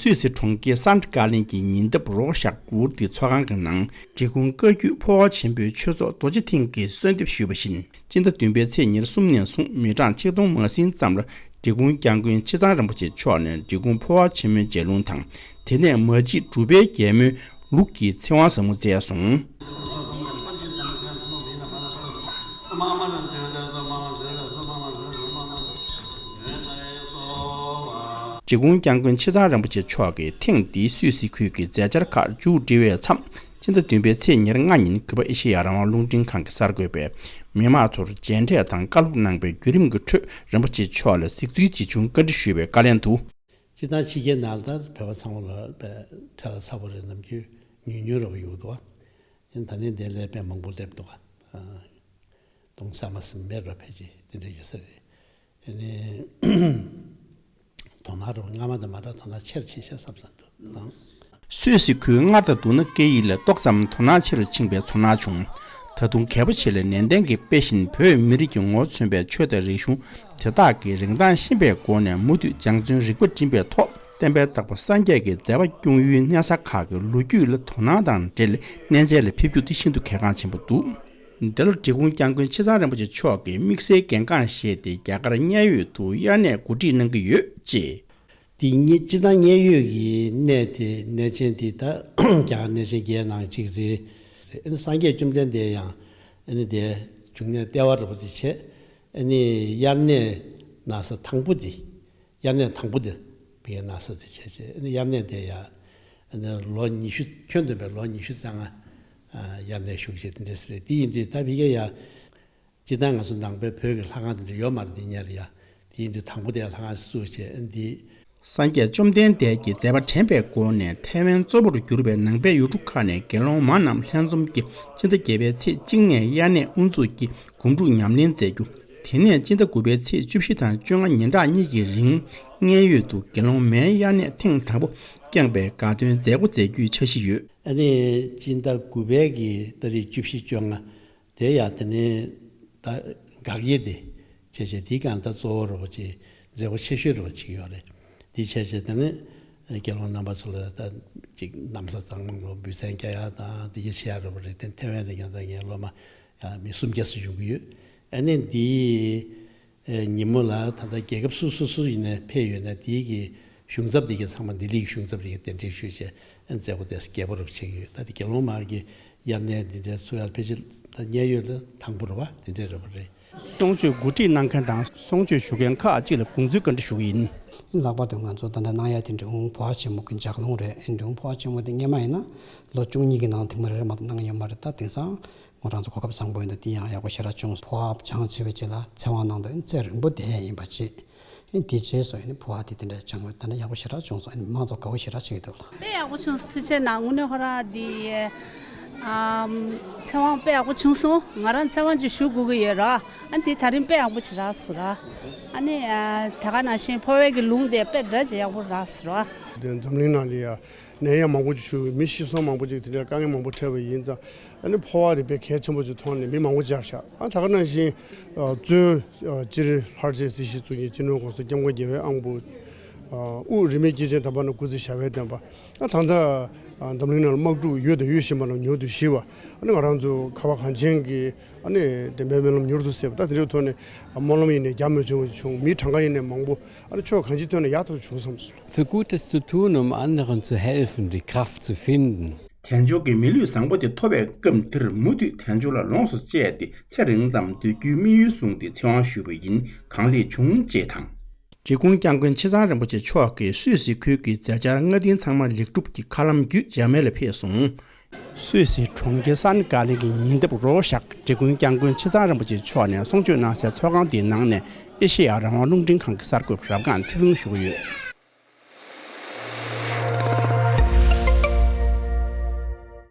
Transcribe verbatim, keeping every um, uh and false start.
སུད་སི་གྲོང་ཁྱེར་སན་ཀ་ལིན་གྱི་ཉེ་འདབས་རོ་ཤག་གུར་ཏི་ཚོགས་ཁང་གི་ནང་འབྲི་གུང་བཀའ་བརྒྱུད་འཕོ་བ་ཆེན་པོའི་ཆོས་ཚོགས་རྡོ་རྗེ་ཐེངས་ཀྱིས་གསོལ་འདེབས་ཞུས་པ་བཞིན། སྤྱི་ཟླ་བདུན་པའི་ཚེས་ཉེར་གསུམ་ནས་བཟུང་མི་གྲངས་ཆིག་སྟོང་མ་ཟིན་ཙམ་ལ་འབྲི་གུང་སྐྱབས་མགོན་ཆེ་ཚང་རིན་པོ་ཆེ་མཆོག་ནས་འབྲི་གུང་འཕོ་བ་ཆེན་མོའི་མཇལ་ལུང་དང་། དེ་ནས་མ་གཅིག་སྒྲུབ་པའི་རྒྱལ་མོའི་ལུགས་ཀྱི་ཚེ་དབང་ཟབ་མོ་སྩལ་སོང་། འབྲི་གུང་སྐྱབས་མགོན་ཆེ་ཚང་རིན་པོ་ཆེ་མཆོག་གིས་ཐེངས་འདིའི་སུད་སི་ཁུལ་གྱི་མཛད་འཆར་ཁག་མཇུག་སྒྲིལ་བའི་མཚམས། སྤྱི་ཟླ་བདུན་པའི་ཚེས་ཉེར་ལྔ་ཉིན་གུས་པ་ཨེ་ཤེ་ཡ་རང་དབང་རླུང་འཕྲིན་ཁང་གི་གསར་འགོད་པས་མི་མང་ཚོར་མཇལ་འཕྲད་དང་བཀའ་སློབ་གནང་པའི་བརྒྱུད་རིམ་གྱི་ཁྲོད་རིན་པོ་ཆེ་མཆོག་ལ་གཟིགས་ཚུལ་ཇི་བྱུང་བཀའ་འདྲི་ཞུས་པའི་བཀའ་ལན་དུ། སྤྱིར་བཏང་ཕྱི་རྒྱལ་ནང་ལ་ད་བོད་པ་ཚང་མ་ལ་བཀྲ་ཤིས་ཚ་པོ་རེད། ནམ་རྒྱུན་ཉུང་ཉུང་རེད་པ་ཡོད་འདུག་བ། ཡིན་ད་ནི་འདི་ལས་དཔེ་མང་པོ་སླེབས་འདུག་ག་སྟོང་ཟ་མ་ཟིན་མེད་ར་ཕལ་ཆེར་དེ་འདྲ་ཡོད་ས་རེད། ཨ་ནི་དོ་སྣང་རུ་སྔ་མ་དང་མ་འདྲ་དོ་སྣང་ཆེར་ཕྱིན་ཤག་བསམ་བསམ་འདུག་དང་། སུད་སི་ཁུལ་སྔར་དང་བསྡུར་ན་སྐད་ཡིག་ལ་ཏོག་ཙམ་དོ་སྣང་ཆེ་རུ་ཕྱིན་པའི་ཚོར་སྣང་བྱུང་། ད་དུང་གལ་པོ་ཆེ་ལ་ནན་ཏན་གྱིས་དཔེ་བཞིན་བོད་མི་རིགས་ཀྱི་ངོ་བོ་མཚོན་པའི་ཆོས་དང་རིག་གཞུང་དེ་དག་གི་རིན་ཐང་ཤེས་པའི་སྒོ་ནས་མུ་མཐུད་སྦྱང་བརྩོན་རིག་པ་བསྒྲིམས་པའི་ཐོག་བསྟན་པའི་བདག་པོ་སངས་རྒྱས་ཀྱི་མཛད་པ་སྐྱོང་ཡུལ་གནས་ས་ཁག་གི་ལོ་རྒྱུས་ལ་དོ་སྣང་དང་འབྲེལ་གནས་མཇལ་ལ་ཕེབས་རྒྱུ་དེ་ཤིན་ཏུ་གལ་འགངས་ཆེན་པོ་འདུག་འདི་ལོ་འབྲི་གུང་སྐྱབས་མགོན་ཆེ་ཚང་རིན་པོ་ཆེ་མཆོག་གིས་དམིགས་བསལ་གལ་འགངས་བཞེས་ཏེ་རྒྱ་གར་མཉན་ཡོད་དུ་དབྱར་གནས་གོ་སྒྲིག་གནང་གི་ཡོད་ཅེས། དེ་ཉིད་སྤྱིར་བཏང་མཉན་ཡོད་ཀྱི་གནས་དེ་གནས་ཆེན་དེ་ད་རྒྱ་གར་གནས་ཆེན་བརྒྱད་ནང་གཅིག་རེད། ཨ་ནི་སངས་རྒྱས་བཅོམ་ལྡན་འདས་ཡང་ཨ་ནི་དེ་འབྱུང་གནས་ལྟེ་བ་འདྲ་པོ་དེ་བྱས། ཨ་ནི་དབྱར་གནས་གནང་ས་དང་པོ་དེ། དབྱར་གནས་དང་པོ་དེ་བི་ཡན་ན་ས་དེ་བྱས་བྱས་ཨ་ནི་དབྱར་གནས་དེ་ཡ། ཨ་ནི་ལོ་ཉི་ཤུ་ཁྱོན་བསྡོམས་པའི་ལོ་ཉི་ཤུ་རྩ་ལྔ་དབྱར་གནས་བཞུགས་བྱས་དེ་འདྲས་རེད། དེ་ཡིན་དུས་ད་བི་ཡན་ཡ། སྤྱིར་བཏང་ང་ཚོ་ནང་པའི་བོད་ཀྱི་ལྷ་ཁང་དེ་འདྲ་ཡོད་མ་རེད། དེ་ཉེ་ལ་ཡ། དེ་ཡིན་དུས་དང་པོ་དེ་ཡ་ལྷ་ཁང་ཞིག་བཙུགས་བྱས་ཨ་ནི་དེ། སངས་རྒྱས་བཅོམ་ལྡན་འདས་ཀྱི་མཛད་པ་དྲན་པའི་སྒོ་ནས་ཐའེ་ཝན་གཙོ་བོར་གྱུར་པའི་ནང་པའི་ཡུལ་གྲུ་ཁག་ནས་དགེ་སློང་མ་རྣམས་ལྷན་འཛོམས་ཀྱིས་སྤྱི་ཟླ་བརྒྱད་པའི་ཚེས་གཅིག་ནས་དབྱར་གནས་དབུ་འཛུགས་ཀྱིས། སྒོམ་སྒྲུབ་ཉམས་ལེན་མཛད་རྒྱུ། དེ་ནས་སྤྱི་ཟླ་དགུ་པའི་ཚེས་བཅུ་བཞི་དང་བཅོ་ལྔ་ཉིན་གྲངས་གཉིས་ཀྱི་རིང་མཉན་ཡོད་དུ་དགེ་སློང་མའི་དབྱར་གནས་ཐེངས་དང་པོ་བསྐྱངས་པའི་དགའ་སྟོན་མཛད་སྒོ་མཛད་རྒྱུའི་འཆར་གཞི་ཡོད། ཨ་ནི་སྤྱི་ཟླ་དགུ་པའི་གི་ཏ་རིག་བཅུ་བཞི་བཅོ་ལྔ་དེ་ཡང་དེ་ནས་ད་དགག་དབྱེ་དེ་བྱས་བྱས་དེའི་སྒང་ད་གཙོ་བོ་རུ་ཅིག་མཛད་སྒོ་ཆེ་ཤོས་རུ་ཅིག་ཡོད་རེད། དེ་བྱས་བྱས་དེ་ནས་དགེ་སློང་རྣམ་པ་ཚོ་ལ་ད་ཅིག་ན་བཟའ་གཙང་མ་ལོ་འབུལ་ཚན་རྒྱག་ཡ་དང་དེ་ག་བྱེད་ཡ་རུ་རེད། དེ་ཐའེ་ཝན་དེ་ཀྱང་ད་ངའི་སློབ་མ། ཡང་མི་སུམ་བརྒྱ་ཙམ་ཡོང་གི་ཡོད། ཨ་ནི་འདིའི་ཉིན་མོ་ལ་ད་ལྟ་རྒྱལ་ཁབ་སུ་སུ་སུ་ཡིན་ནའི་ཕེབས་ཡོད་ན་དེའི་གི་གཞུང་ཚབ་དེ་གི་ཚང་མ་ལྡི་ལི་གི་གཞུང་ཚབ་དེ་གི་གདན་འདྲེན་ཞུས་བྱས་ཨ་ནི་མཛད་སྒོ་དེ་རྒྱས་པོ་རུ་བྱེད་ཀྱི་ཡོད། ད་དེ་དགེ་སློང་མ་གི་དབྱར་གནས་འདི་འདྲའི་ཚུགས་ཡ་ཕལ་ཆེར་ད་མཉན་ཡོད་ལ་དང་པོ་རེད་པ། དེ་འདྲའི་རེད་པ་རེད། གསུང་ཆོས་གོ་སྒྲིག་གནང་མཁན་དང་གསུང་ཆོས་ཞུ་མཁན་ཁག་ཅིག་ལ་དགོངས་ཚུལ་བཀའ་འདྲི་ཞུ་གི་ཡིན། ལྷག་པར་དུ་ང་ཚོ་ད་ལྟ་གནང་ཡ་དེ་འབྲི་གུང་འཕོ་བ་ཆེན་མོ་གི་ལྗགས་ལུང་རེད། འབྲི་གུང་འཕོ་བ་ཆེན་མོ་དེ་སྔོན་མ་ཡིན་ན་ལོ་བཅུ་གཉིས་ཀྱི་ནང་ཐེངས་མ་རེ་རེ་མ་གཏོགས་གནང་ཡོད་མ་རེད། ད་དེང་སང་། ང་རང་ཚོ་གོ་སྐབས་བཟང་པོ་ཡིན་འདུག་དེ་ཡང་ཡག་པོ་ཞེ་དྲག་བྱུང་སོང་། འཕོ་བ་སྦྱངས་བྱས་པའི་རྗེས་ལ་ཚེ་དབང་གནང་དུས་ཚེ་རིང་པོ་བསྡད་ཡ་ཡིན་པ་བྱས། དེ་རྗེས་སུ་ཡིན་འཕོ་བ་དེ་དེ་འདྲ་སྦྱངས་པ་ད་ནི་ཡག་པོ་ཞེ་དྲག་བྱུང་སོང་། མང་ཚོགས་དགའ་པོ་ཞེ་དྲག་བྱེད་ཀྱི་འདུག་ལ། དཔེ་ཡག་པོ་བྱུང་སོང་། ཐུགས་རྗེ་གནང་། དངོས་གནས་ཁོ་རང་འདི་ཨམ་ཚེ་དབང་དཔེ་ཡག་པོ་བྱུང་སོང་། ང་རང་ཚེ་དབང་ཅིག་ཞུ་དགོས་ཀྱི་ཡོད་ར། ཨ་འདི་ད་རིང་དཔེ་ཡག་པོ་ཞེ་དྲག་སོང་ར། ཨ་ནི་ཨ་ད་ག་ནང་བཞིན་འཕོ་བའི་གི་ལུང་དེ་དཔེ་འདྲ་ཅིག་ཡག་པོ་རག་སོང་ར། འཛམ་གླིང་ནང་ལ་ཡ། ནད་ཡམས་མང་པོ་ཅིག་བྱུང་བའི་མི་ཤི་གསོན་མང་པོ་ཅིག་དེ་འདྲའི་དཀའ་ངལ་མང་པོ་འཕྲད་པ་ཡིན་ཙང་། ཨ་ནི་འཕོ་བ་དེ་དཔེ་གལ་ཆེན་པོ་ཅིག་མཐོང་ནས་མི་མང་པོ་ཅིག་ཡར་བཞག་ཨ་ད་ག་ནང་བཞིན་གཙོས་སྤྱིར་ལྷར་བཅས་སྲིད་ཞིའི་གཙུག་རྒྱན་སྤྱི་ནོར་༸གོང་ས་༸སྐྱབས་མགོན་རྒྱལ་བའི་དབང་པོ། དབུ་རིས་མེད་སྐྱེས་ཆེན་དམ་པ་རྣམས་སྐུ་ཚེ་ཞབས་པད་བརྟན་པ། ཨ་ད་ལྟ་འཛམ་གླིང་ནང་ལ་དམག་འཁྲུག་ཡོད་དང་ཡོད་བཞིན་པ་རྣམས་མྱུར་དུ་ཞི་བ། ཨ་ནི་ང་རང་ཚོ་ག་བ་གངས་ཅན་གྱི་ཨ་ནི་བདེན་པའི་སྨོན་ལམ་མྱུར་དུ་སེལ་བ། ད་དེ་འདྲའི་ཐོག་ནས་སྨོན་ལམ་ཡིན་ནའི་རྒྱ་མི་བྱུང་བ་བྱུང་། མི་གྲངས་ཀ་ཡིན་ནའི་མང་པོ་ཨ་ནི་ཕྱོགས་གང་ཅིའི་ཐོག་ནས་ཡག་ཐག་བྱུང་བསམ་སོང་། Für Gutes zu tun, um anderen zu helfen, die Kraft zu finden. དལ་འབྱོར་གྱི་མི་ལུས་བཟང་པོ་དེ་ཐོབ་པའི་སྐབས་དེར་མུ་མཐུད་དལ་འབྱོར་ལ་ལོངས་སུ་སྤྱད་དེ་ཚེ་རིང་ཙམ་སྡོད་རྒྱུའི་དམིགས་ཡུལ་བཟུང་སྟེ་ཚེ་དབང་ཞུས་པ་ཡིན། གང་ལེགས་བྱུང་ཅེས་དང་། འབྲི་གུང་སྐྱབས་མགོན་ཆེ་ཚང་རིན་པོ་ཆེ་མཆོག་གིས་སུད་སི་ཁུལ་གྱི་མཛད་འཆར་སྔ་རྟིང་ཚང་མ་ལེགས་གྲུབ་ཀྱིས་མཁའ་ལམ་བརྒྱུད་འཇར་མན་ལ་ཕེབས་སོང་། སུད་སི་གྲོང་ཁྱེར་སན་ཀ་ལིན་གྱི་ཉེ་འདབས་རོ་ཤག་འབྲི་གུང་སྐྱབས་མགོན་ཆེ་ཚང་རིན་པོ་ཆེ་མཆོག་ནས་གསུང་ཆོས་གནང་སའི་ཚོགས་ཁང་དེའི་ནང་ནས་ཨེ་ཤེ་ཡ་རང་དབང་རླུང་འཕྲིན་ཁང་གི་གསར་འགོད་པ་རབ་སྒང་ཚེ་ཕུན་ཞུ་གི་ཡོད།